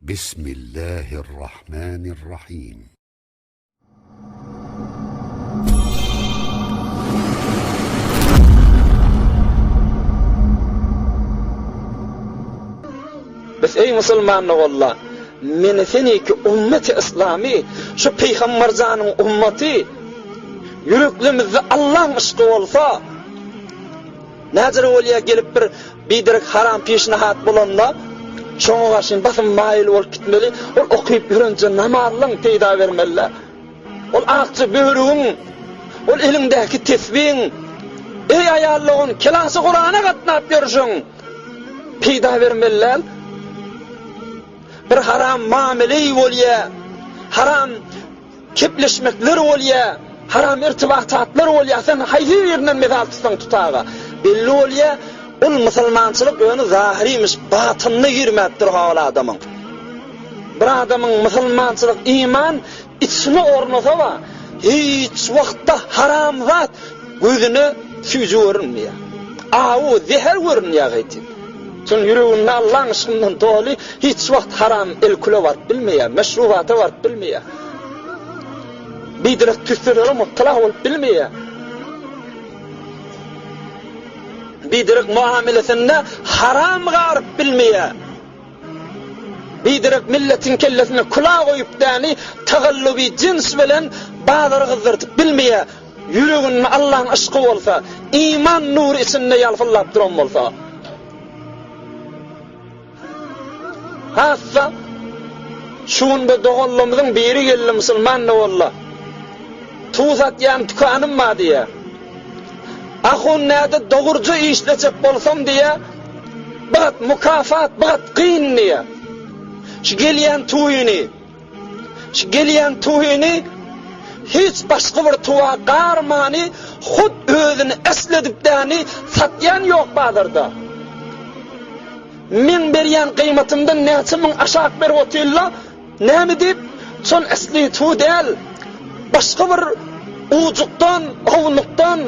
Bismillahirrahmanirrahim. Biz eý musulman doganlar, meni seniki ummeti yslamy, şu Pygamberjanyň ummaty, ýüreklerimizde Allaň yşky bolsa, Näjere bolýa gelip bir biderek haram pişnahat bolanda şoňa garşy basym maýyl bolup gitmeli, ol okyp ýörenje namazlyň peýda bermelidä. Ol akja börügiň, ol eliňdäki tesbiň, eý aýal dogan kelasy Kurana gatnap ýörşüň peýda bermeli däl. Bir haram mameleý bolýa, haram Kepleşmekler bolýa, haram irtibatatlar bolýa, sen haýsy birinden mysal tutsaň tutaga. Belli bolýa, ol musulmançylyk ýöne zahyryýmyş, batynyna girmäpdir ha ol adamyň. Bir adamyň musulmançylyk iman içine ornasa bar, hiç wagtda haram zat gözüne süýji görünmeýär. Awy, zäher görünýär gaýty. Şonuň ýüreginde Allaň yşgyndan doly hiç wagt haram el-küle baryp bilmeýär, meşrubata baryp bilmeýär. Biderek tüsselere mubtala bolup bilmeýär. Biderek muamelesinde haram garyp bilmeýär. Biderek milletiň kellesine külah goýup däni tagalluby jins bilen bazary gyzdyrtyp bilmeýär. Ýüreginde Allaň yşky bolsa, iman nury içinde ýalpyldap duran bolsa. Hassa şu gün bir doganlarymyzyň biri geldi musulman doganlar. Tuw satýan dükanym bar diýýär. Ahun näde dogruja işlejek bolsam diýýär, bir gat mukafat, bir gat kyn diýýär. Şu gelýän tuwyny Şu gelýän tuwyny hiç başga bir tuwa garmany hut özüni esledip däni satýan ýok bazarda. Meň berýän gyýmatymdan näçe müň aşak berip otyrla, näme diýip, şol esli tuw däl, başga bir ujukdan, ownukdan,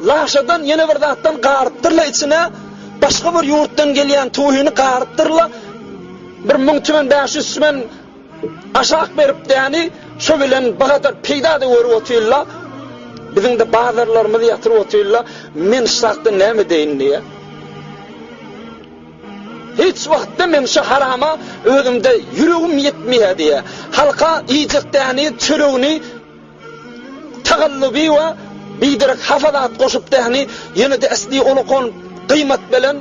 laşadan ýene bir zatdan garypdyrla içine, başga bir ýurtdan gelýän tuwyny garypdyrla, bir müň tümen, 500 tümen Aşak berip däni şo bilen bagadar peýda-da görüp otyrla, biziň-de bazarlarymyzy ýatyryp otyrla, men şakda näme edeýin diýýär. Hiç wagtda men şu harama özümde ýüregim ýetmeýär diýýär. Halka iýjek däni, çöregini Tagalluby we biderek hapa zat goşup däni ýene-de esli olakan gyýmat bilen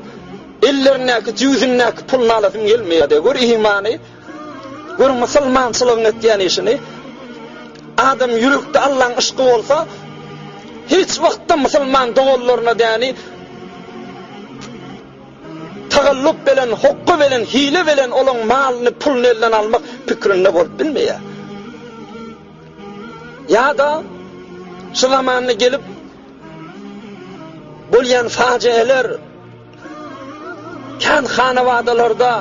ellerindäki jübüsindäki puluny alasym gelmeýärdi. Gör imany, gör musulmançylygyň etýän işini. Adam ýürekde Allaň yşky bolsa, hiç wagtda musulman doganlaryna däni Tagallup bilen, hokga bilen, hile bilen olaň malyny, puluny elden almak pikrinde bolup bilmeýär. Ýa-da şu zamanda gelip bolýan fajialar kän hanabadalarda,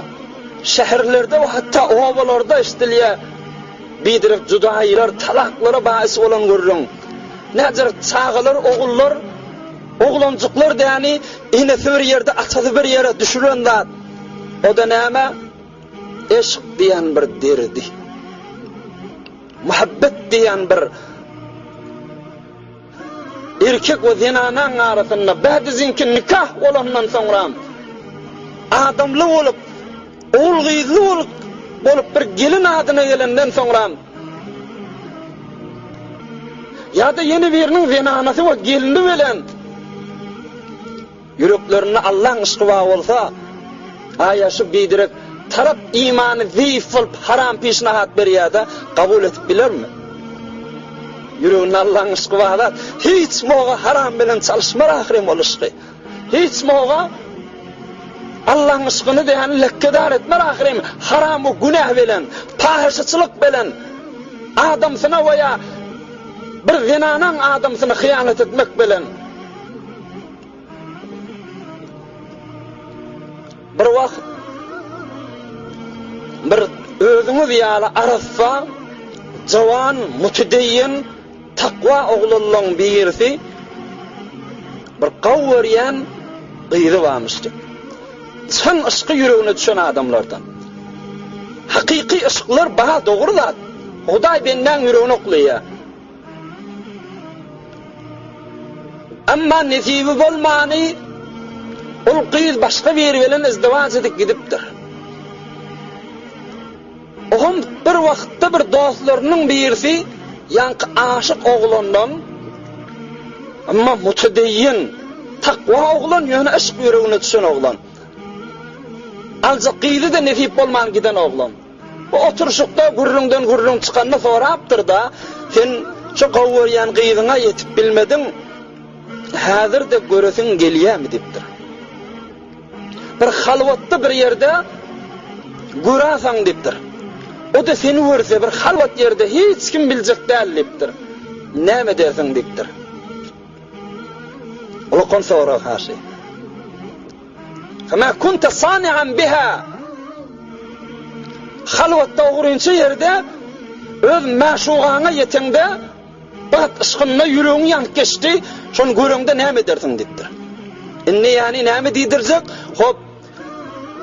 şäherlerde we hatda obalarda eşidilýär. Biderek judaýylar, talaklara baýys bolan gürrüň. Näjirek çagalar, ogullar, oglanjyklar däni enesi bir ýerde, atasy bir ýere düşüren zat. O-da näme? Eşk diýen bir derdi. Muhabbet diýen bir erkek we zenanaň arasynda bädizinki nikah bolandan soňra adamly bolup, ogul gyzly bolup, bolup bir gelin adyna gelenden soňra ýa-da ýene biriniň zenanasy we gelni bilen Ýüreklerinde Allaň yşky bar bolsa, aýa şu biderek tarap imany zeýif bolup haram pişnahat berýärde kabul edip bilermi? Ýüreginde Allaň yşky bar zat hiç moga haram bilen çalyşmar ahyryn ol yşky. Hiç moga Allaň yşkyny däni lekkedar etmer ahyryn haram we günäh bilen, pahyşaçylyk bilen adamsyna we ýa bir zenanaň adamsyna hyýanat etmek bilen. Bir wagt bir özüňiz ýaly arassa, jawan, mütedeýin, takwa oglanlaň birisi bir gaw görýän gyzy barmyşdy. Çyn yşky ýüregine düşen adamlardan. Hakyky yşklar bar dogry zat. Hudaý bendäň ýüregine oklaýar. Emma nesibi bolmany ol gyz başga biri bilen izdiwaç edip gidipdir. Oňam bir wagtda bir dostlarynyň birisi ýaňky aşyk oglandan, emma mütedeýin, takwa oglan, ýöne yşk ýüregine düşen oglan. Aljak gyzy-da nesip bolman giden oglan. Bu oturyşykda gürrüňden gürrüň çykanda sorapdyr-da, Sen şu gowy görýän gyzyňa ýetip bilmediň, häzir-de göresiň gelýärmi diýipdir. Bir halwatda bir ýerde görasaň diýipdir. O-da seni görse bir halwat ýerde hiç kim biljek däl diýipdir. Näme edersiň diýipdir. Ulakan sorag haşy. Fema kunta sani'an biha. Halwatda ogrynça ýerde öz mäşugaňa ýeteňde Bagt yşkynda ýüregiň ýanyp geçdi, şony göreňde näme edersiň diýipdir. Indi ýany näme diýdirjek? Hop,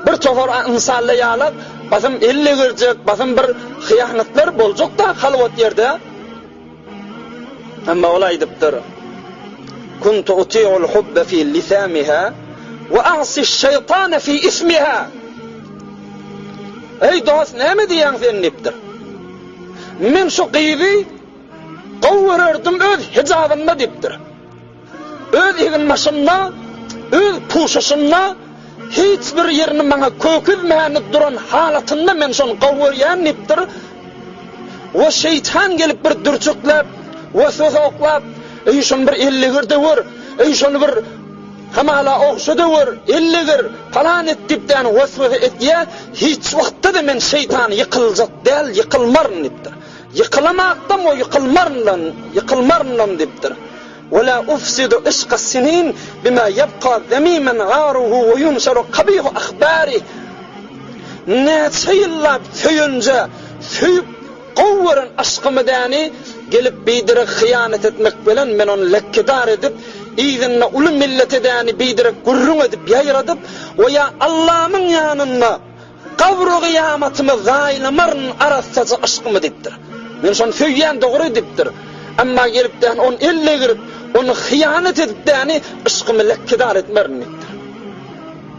bir topar ynsanla ýalak, basym el degirjek, basym bir hyýanatlar boljak-da halwat ýerde. Emma ol aýdypdyr, Kuntu uti'ul hubbe fi lisamiha we a'siş şeýtane fi ismiha. Eý dost, näme diýýäň sen diýipdir. Men şu gyzy gowy görerdim öz hijabynda diýipdir. Öz eginbaşynda, öz puşuşynda hiç bir ýerini maňa köküzmäni duran halatynda men şony gowy görýän diýipdir. We şeýtan gelip bir dürtükläp, weswese oklap, eý şony bir ellegir-de gör, eý şony bir Hamala ogşa-da gör, ellegir, palan et diýip däni weswese etýä, hiç wagtda-da men şeýtany ýykyljak däl, ýykylmaryn diýipdir. Ýykylamakdam we ýykylmaryndan, ýykylmarynam diýipdir. Ve la ufsidu yşka sinin bima ýebka zemimen aruhu we yunşaru kabihu ahbarih. Näçe ýyllap söýenje, söýüp, Gowy gören yşkymy däni, gelip biderek hyýanat etmek bilen men ony lekkedar edip, yzynda uly millete däni biderek gürrüň edip ýaýradyp, we ýa Allamyň ýanynda gabry gyýamatymy zaýlamaryn arassaja yşkymy diýipdir. Men şony söýýän dogry diýipdir. Emma gelip däni ony el degirip, ony hyýanat edip däni yşkymy lekkedar etmerin diýipdir.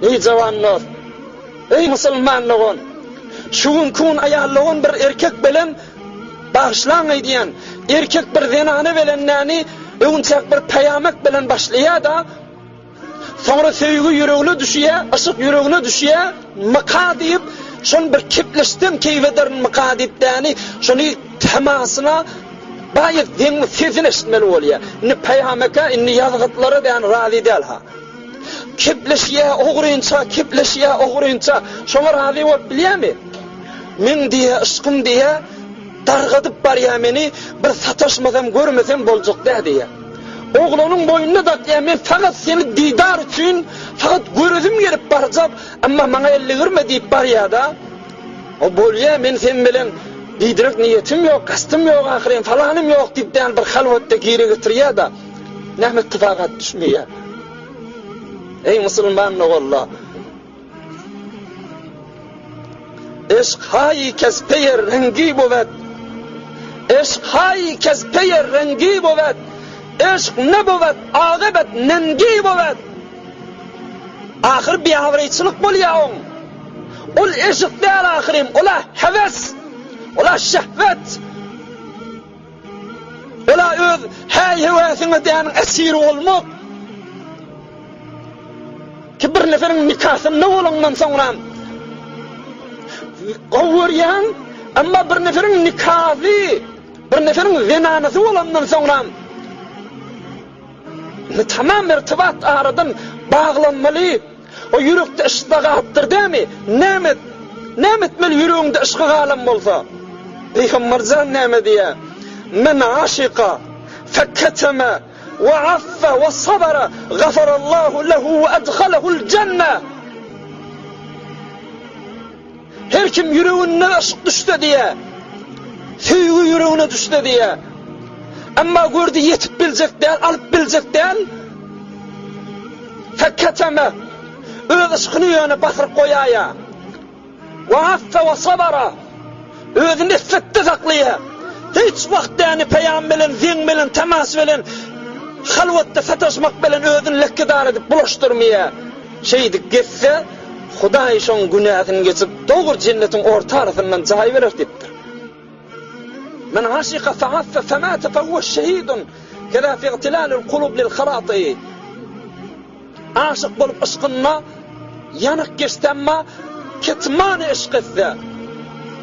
Eý jawan dost! Eý musulman dogan! Şu günki gün aýal dogan bir erkek bilen bagyşlaň aýdýan, erkek bir zenana belendäni öňünçäk bir peýamek bilen başlaýar-da, soňra söýgi ýüregine düşýär, yşyk ýüregine düşýär, myka diýip, şony bir kepleşsem keýp ederin myka diýip däni, şony temasyna baýat zeňňi sesini eşitmeli bolýar. Indi peýameke, indi ýazgytlara däni razy däl-ha. Kepleşýä ogrynça, kepleşýä ogrynça, şoňa razy bolup bilýämi? Meň diýýä yşkym diýýä, dargadyp barýa meni, bir sataşmasam, görmesem boljak dä diýýä. Oglanyň boýnuna dakýa, men fakat seni didar üçin, fakat göresim gelip barjak, emma maňa elligirme diýip barýa-da. O bolýa, men sen bilen biderek niýetim ýok, kastym ýok ahyryn, falanym ýok diýip däl bir halwatda gire getirýä-da. Näme ittifaga düşmeýär? Eý musulman doganlar! Eşk haýy kes peýer rengi bowet. Eşk haýy kes peýer rengi bowet. Eşk ne bowet, agybet nengi bowet. Ahyr biabraýçylyk bolýar oň. Ol eşk däl ahyryn, ola heves, ola şehwet. Ola öz häý-höwesiňe däniň esiri bolmak. Ki bir neferiň nikasynda bolandan soňra gowy görýäň, emma bir neferiň nikasy, bir neferiň zenanasy bolandan soňra indi tamam irtibat aradan baglanmaly. O ýürekde yşk-da galypdyr dämi? Näme näme etmeli ýüregiňde yşky galan bolsa? Pygamberjan näme diýýär? Men aşyka feketeme we affa we sabara gafarallahu lehu we edhalehul jenne. Her kim ýüreginde yşk düşse diýýär. Söýgi ýüregine düşse diýýär. Emma gördi ýetip biljek däl, alyp biljek däl. Feketeme öz yşkyny ýöne basyryp goýaýa. We affe we sabara. Özüni iffetde saklaýar. Hiç wagt däni peýam bilen, zeň bilen, temas bilen, halwatda sataşmak bilen özüni lekkedar edip bulaşdyrmaýar. Şeýdip gezse, Hudaý şoň günäsini geçip, dogry jennetiň orta arasyndan jaý berer diýipdir. Men aşyka feaffe femate fehuve şehidun, keza fi igtilalil kulub lil haraty. Aşyk bolup yşkynda ýanyk geçse emma ketmany yşk etse,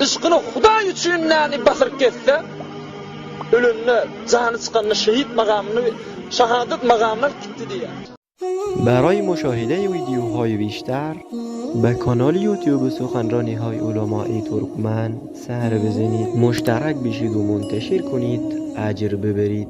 yşkyny Hudaý üçin näni basyryp gezse, ölende jany çykanda şehit magamyny, şahadat magamyny alyp gitdi diýýär. برای مشاهده ویدیوهای بیشتر به کانال یوتیوب سخنرانی های علمای ترکمن سر بزنید مشترک بشید و منتشر کنید اجر ببرید.